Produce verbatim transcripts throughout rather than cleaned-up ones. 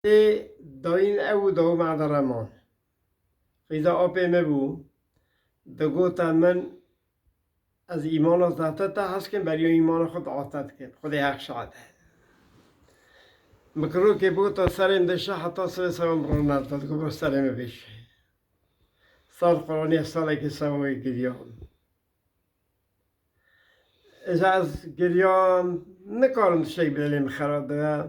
Ê dayîn ew û dawî me de reman. Qîza apê me bû. Digota min, ez îmana zehte te hez kim, beriya îmana xwe diate dikim. Xwedê heq şahid e. Min kirokê bigota serê min de şe heta sibê sewê min rûneda, digo biro serê min bêşe. Sal Qur'anê salekî sewayê giriyam. Îja ez giriyam, nikarim tiştek bi dilê min xera dibe.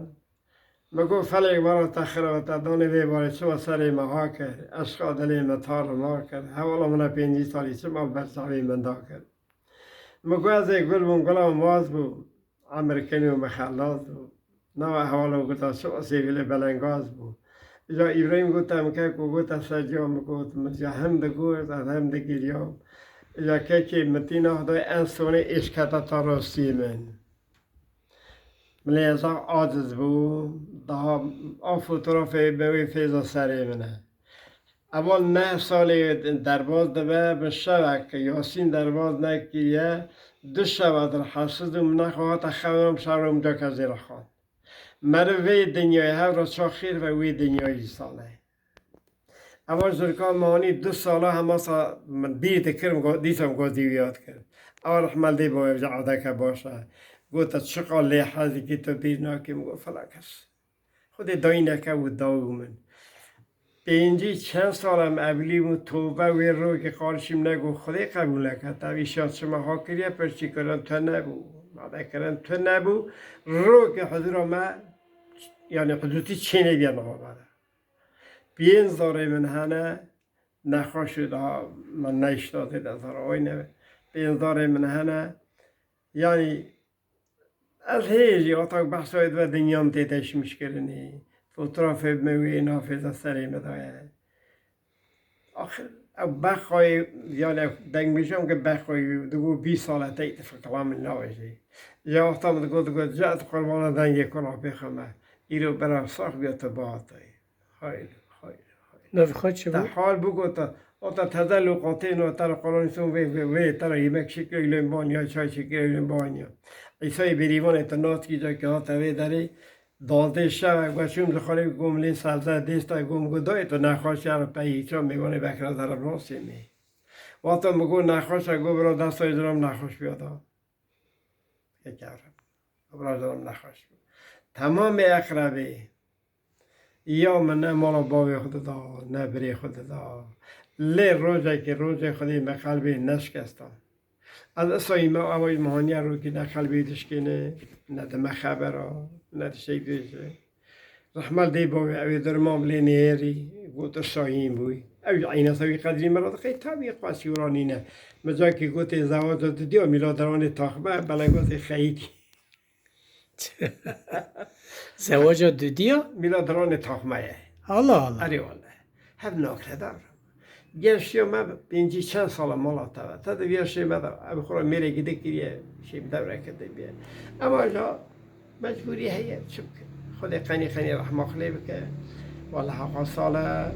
Min got, felek were te xira te danê vê barê çima serê me ha kir, eşqa dilê me tar ma kir, hewala min e pêncî salî çima li ber çavê min da kir. Min got, ez ê gul bûm, gula min waz bû, emir kenî û min xelas bû. Nava hevala gotin, çi sêvîlê belengaz bû. Îja Îbrahîm gote, min keko gote ser ciya min got, min ciya hem digot, ez hem digiriyam. Îja kekê min tîna Xwedayê en sonê êş kete ta rastiyê min. Min lê ez aciz bû, daha a fotografê me wê fêza serê min e. Eval neh salê derbaz dibe, bi şevek Yasîn derbaz nekiriye, du şeva dir hesiz û min nexwe hate xewiram şevro min cake zêre xwend. Meriv vê dinyayê hev re ça xêr ve wê dinyayê jî sal e. Eval zirka manî du sala hema sa min bîr dikirim, go-, dîsa min got dî wî yad kir. Ewa rehmel dê bo ev jî adeke baş e. Gote çiqa lê hezikî tu bîr nakî, min got fela kes. Xwedê dayîneke û dawî min. Pêncî çend sal em evlî bûn, tobe wê rokê qarşî min negot, Xwedê qebûl neke. Te vî şan çima ha kiriye, pirçî kirin tu nebû. Made kirin tu nebû. Rokê huzura me, yanî huzurtî çênê diye niha me de. Pênc zarê min hene, nexweş û daha min neyşta zêde zara wayne. Pênc zarê min hene, yanî Ez hê jî atak behsa wê dibe dinyam tê teşmîşkirinê. Fotoğrafê me wê nafê de serê me daye. Axir ew bexayê, yani ew dengbêjam ke bexayê digo bîst sal e te îtifqila min navêjê. Ya wexta min digot, digot, ca ez qurbana dengê kula pê xwe me. Îro bera sax biya te bihatayê. Hayır, hayır, hayır. Navê xwe çi bû? Te hal bigota, ota teze lûqatê no, te re Qur'anê son vê, vê, vê, te re yemek şikir eylên banya, çay şikir eylên banya. Îsayê Bêrîvanê te naskî ca ke hate vê derê, daldê şeve, gueçûm ji xalê gom lê sebze, dêsta gom got, dayê tu nexweş ya re peyî, ça mêvanê bekira zere rosê me. Wata mi got nexweş e, got bira destayê ziram nexweş biya da. Yekevre. Bira ziram nexweş. Temamê eqrebê. Ya min ne mala bavê xwe dida, ne birê xwe dida. Lê rojekê rojê Xwedê me qelbê neşikesta. Ez isayî me ew mehaniya rokî ne qelbê dişkêne, ne dime xebera, ne tiştek dibêje. Rehma li dê bavê ew ê derman bilê nêrî, got isayîn bûyî. Ew ji eyna sewî qedrî min re dixê, tabî qasî wira nîne. Min cakî gotê zewaca didiya mîladeranê taxme, belengotê xeyîdî. Zewaca dudiya? Mîla diranê taxme ye. Allah Allah. Erê wele. Hev nakre dar. Gençliya me pêncî çend sala mala te ve. Te di viya şê me de ev xwe mêrê gide kiriye, şê bi dewre kete biye. Ema ja mecbûrî heye, çi bike? Xwedê qenî qenî rehma xilê bike. Wele hefa sal e,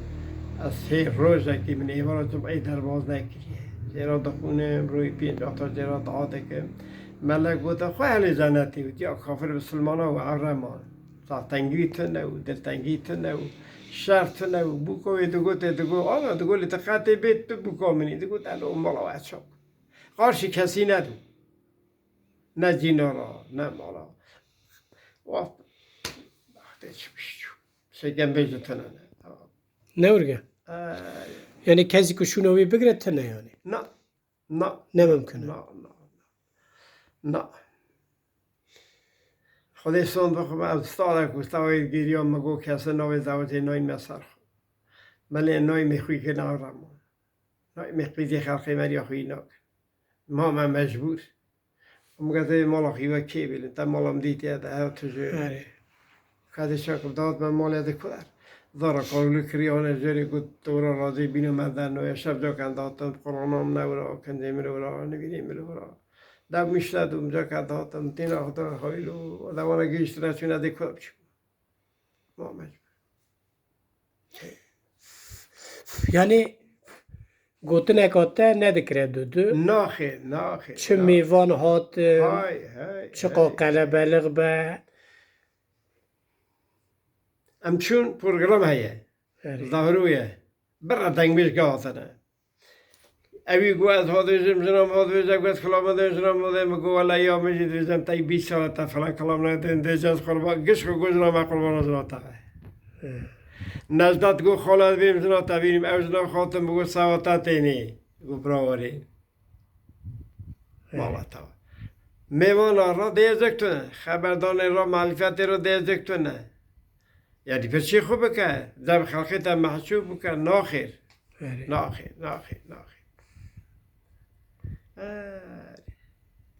ez hê rojekî min êvara cumeyê derbaz nekiriye. Jêra dixwînim, royê pênc heta jêra dua dikim. Melek gote, xwe helê cenetê û diya kafir bisilmana û ewre man. Zatengî tune û diltengî tune û şer tune û bûka wê digotê digo, ana digo lê ti qetê bê tu bûka min î. Digot, elo mala we çak. Qarşî kesî nedû. Ne cîna ra, ne mala. Wa, tê çi bişçû. Şêkembêjê tune ne. Ne urge? Ee, Yani kesî ku şûna wê bigire tune yani. Na. Na. Ne mimkun e. Na, na, na. Na. Xwedê sond bixwe, ez stalek û stawê gêriya min got, kesê navê zewicê nayî me ser xwe. Belê nayî me xwî kir nav rema. Nayî me qîzê xelqê meriya xwî nakir. Ma me mecbûr. Em gazê mala xwe ve kê bîlin, te mala min dîtiye de, her tu jê. Erê. Kadê çakim dawet me malê de kuder. Zara karûlî kiriye, hane jêrê got, tu wira razî bîne me der noye. Şev cakan datim, Qur'ana min ne wira, kendê min wira, nivînê min wira. Dev mişte dûm caka datim, têna xwe haylo. Dewana gihiştine çûne dê kude biçû. Ma mecbur. Yani gotineka te nedikire dudu. Naxê, naxê, Çi naxê. Mêvan hat, Hay, hay, çiqa hay. Qelebeliq be. Em çûn program heye. Erê. Zahirû ye. Bira dengbêj ge hatine. Ewî got ez ha dibêjim, jina min ha dibêje, got ez kilama dibêjim, jina min dibêje, min got wela ya min jî dibêjim, te bîst sal e te filan kilam nedin, dibêje ez qurban, giş xwe got jina me qurbana jina te be. He. Necdet got xala ez bêm jina te bînim, ew jina xwe hatin, min got sawa te tênê, got bira warê. He. Mala te. Mêvana ra dêzik tune, xeberdanê ra, malîfetê ra dêzik tune. Yanî pirsî xwe bike, dev xelkê te mehcûb bike, naxêr. Erê. Naxêr, naxêr, naxêr. Erê.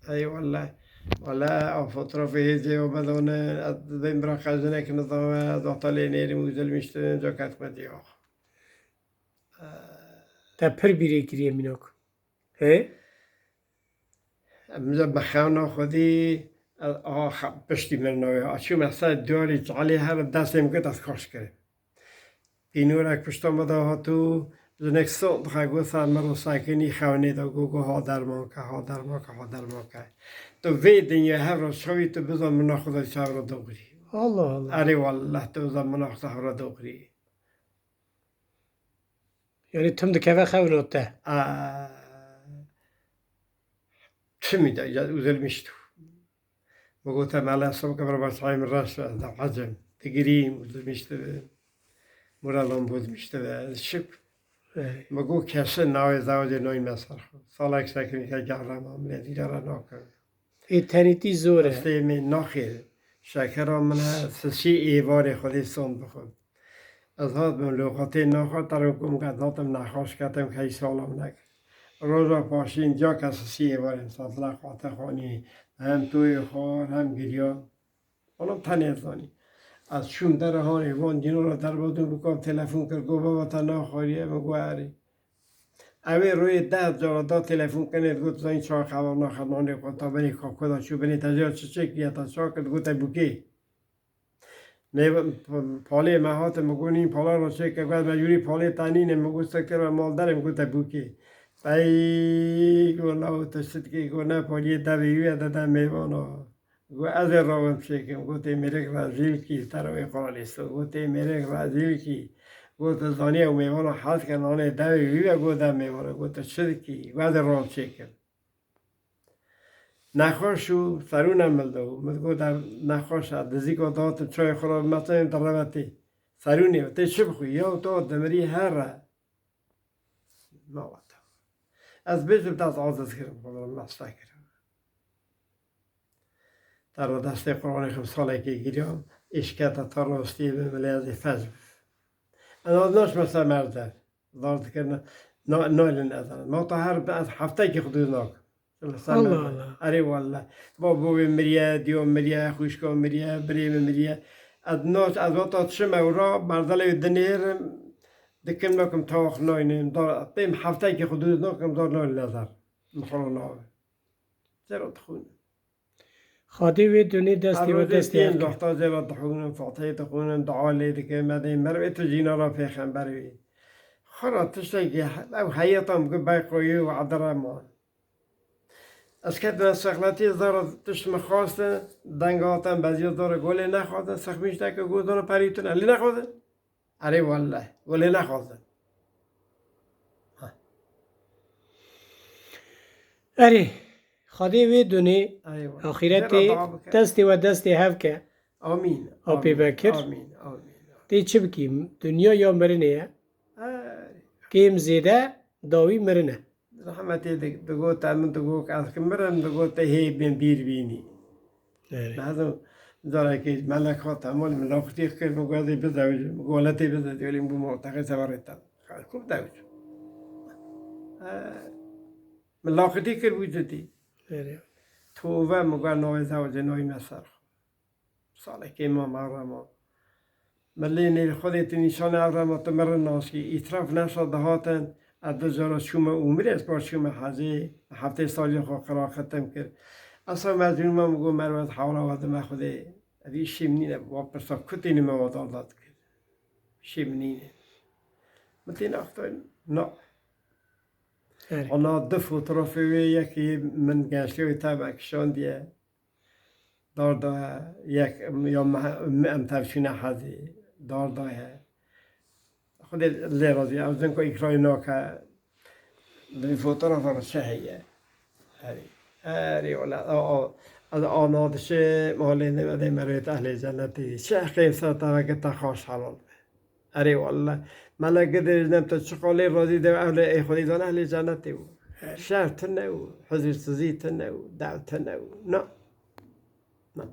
Ey wele, wele, a fotoğrafê hêzê o bedone, ez dibêm bira qezinek nizame, ez ata lê nêrim û zilmiştirin, ca ketme diyax. Te pir bîrê kiriye mînak. Hê? Em de bi xewna xwedî, a, a, piştî min navê. A çûme ser diyarî calê her destê min got ez xweş kirim. Pînorek pişta min de hatû, jinek sot dixe got ser min re sekinî xewnê de got, got ha derman ke, ha derman ke, ha derman ke. Tu vê dinya hev re şewî tu bizan min naxwe de çav re doxirî. Allah Allah. Erê wallah tu bizan min naxwe de hev re doxirî. Yanî tim dikeve xewna te. A, timî de ya uzilmiştû. Min got te mele sob ke bira başayê min reş be, ez de hecim. Digirîm, uzilmişti be. Moralan bozmişti be. Ez şik. Erê. Min got kesin navê zewacê nayme ser xwe. Salek sekinî ke gehra ma, min ê dîlera nakim. Ê tenêtî zor e. Destê min naxêr. Şekera min e, sisî êvarê Xwedê sond bixwe. Ez hatibim loqatê naxwe, terê ku min got hatim nexweş ketim key sala min nekir. Roja paşîn diya ke sisî êvarê min sand, laqate xanî, hem toyê xwar, hem giriya. Oğlum tenê zanî. Ez çûm derê hanê van dînora derbazin bû, kam telefon kir, got baba te naxwariye, min got erê. Ewê royê deh cara da telefon kinê, got zanî çawa xeber naxe nanê xwe ta berê kako da çû binê te jê çi çêkiriye, te çawa kir, got te bûkê. Nê, palê me hate, min got nîn pala ra çêke, got mecbûrî palê te nîne, min got sekir ve mal derê, min got te bûkê. Pey got lawo te çi dikê, got ne paliyê devê wî ye, de de mêvan a. Got ez ê rawim çêkim, got tê mêrik rezîl kî, te rawê quralê so, got tê mêrik rezîl kî. Got tu zanî ew mêvana hez ke nanê devê wî ve, got de mêvana, got tu çi dikî, got ez ê rawim çêkim. Nexweş û serûne milde û min got ev nexweş e, dizîka dihatin çayê xwe ra bimetin, direvetê. Serûnê tê çi bixwî? Ya to dimirî here. Mawete. Ez bêjim te ez aciz kirim, xwe min mesta kirim. Te re destê Qur'anê xim salekê giriyam, êşkete te rastiyê min, milê ez ê fez bim. Ez naçme ser merder. Zar dikir, na, na, nalin ez. Ma ta her bi ez heftekî xwe dûz nakim. Mesela Allah Allah. Erê wallah. Babo wê miriye, diyo miriye, xwişka miriye, birê min miriye. Ez naç, ez vata çim ew ra, merdelê wê dinêrim, dikim nakim tawax naynim. Da, pê min heftekî xwe dûz nakim, zar nalin ez her. Min xwe ra nabe. Zero dixwînim. Xadê wê dunê destê we destê hev ke. Zexta zêra dixwînin, Fatihê dixwînin, dua lê dikin, me dê merivê tu jîna ra pêxember wî. Xwe ra tiştekî he-, ew heyeta min ku bey qoyî û edire man. Ez ketime sexletî zara tişt min xwestin, deng hatin beziya zara golê nexwazin, sexmîşteke got zara perî tune, lê nexwazin. Erê welle, wele nexwazin. Ha. Erê, Xwedê wê dunê, Eyvallah. Axîretê destê we destê hev ke. Amîn. Apê Bekir. Amîn. Amîn. Tê çi bikî? Dinya ya mirinê ye. Erê. Kêm zêde dawî mirin e. Rehmetê di-, digot, te min digot, ez ki mirim, digot, te hê bin bîr bînî. Evet. Lazım, carekê melek hat hemal min laqitî kir, min got, ez ê bizewicim, min got, wele tê bizewicim, wele bû muteqê severê te. Xelkû bidewicim. He, min laqitî kir bû cidî. Evet. Tove, min got, navê zewicê nayî me ser. Salekê ma merema. Milê nêr Xwedê tu nîşanê ev rema tu mirin naskî. Îtiraf nefsa dihatin, ez du cara çûme Umrê, ez par çûme hecê, heftê salî xwe qira xitim kir. Esa mezlûma min got, Merve, ez hewla we dime Xwedê. Ev îşê min nîne, wa pirsa kutê nîme wa dalda dikir. Îşê min nîne. Min tê naxtayî, na. Evet. Ana du fotografê wê, yekê min gençliğê wê tebe kişandiye. Dar da yek, ya me-, em tev çûne hezê. dar daye. Xwedê lê razî, ew zin ku îkrayê nake, di vî fotoğrafa re çi heye? Erê, erê wele, a, a, ez ana dişim, holê ne, edê merêt ehlê cennetî. Çi heqê ser te veke te xaş helal be. Erê wele, melek gidê nem te çi qalê razî de, ew lê ey Xwedê zane ehlê cennetî bû. Şer tune û, huzursizî tune û, derd tune û. Na. Na.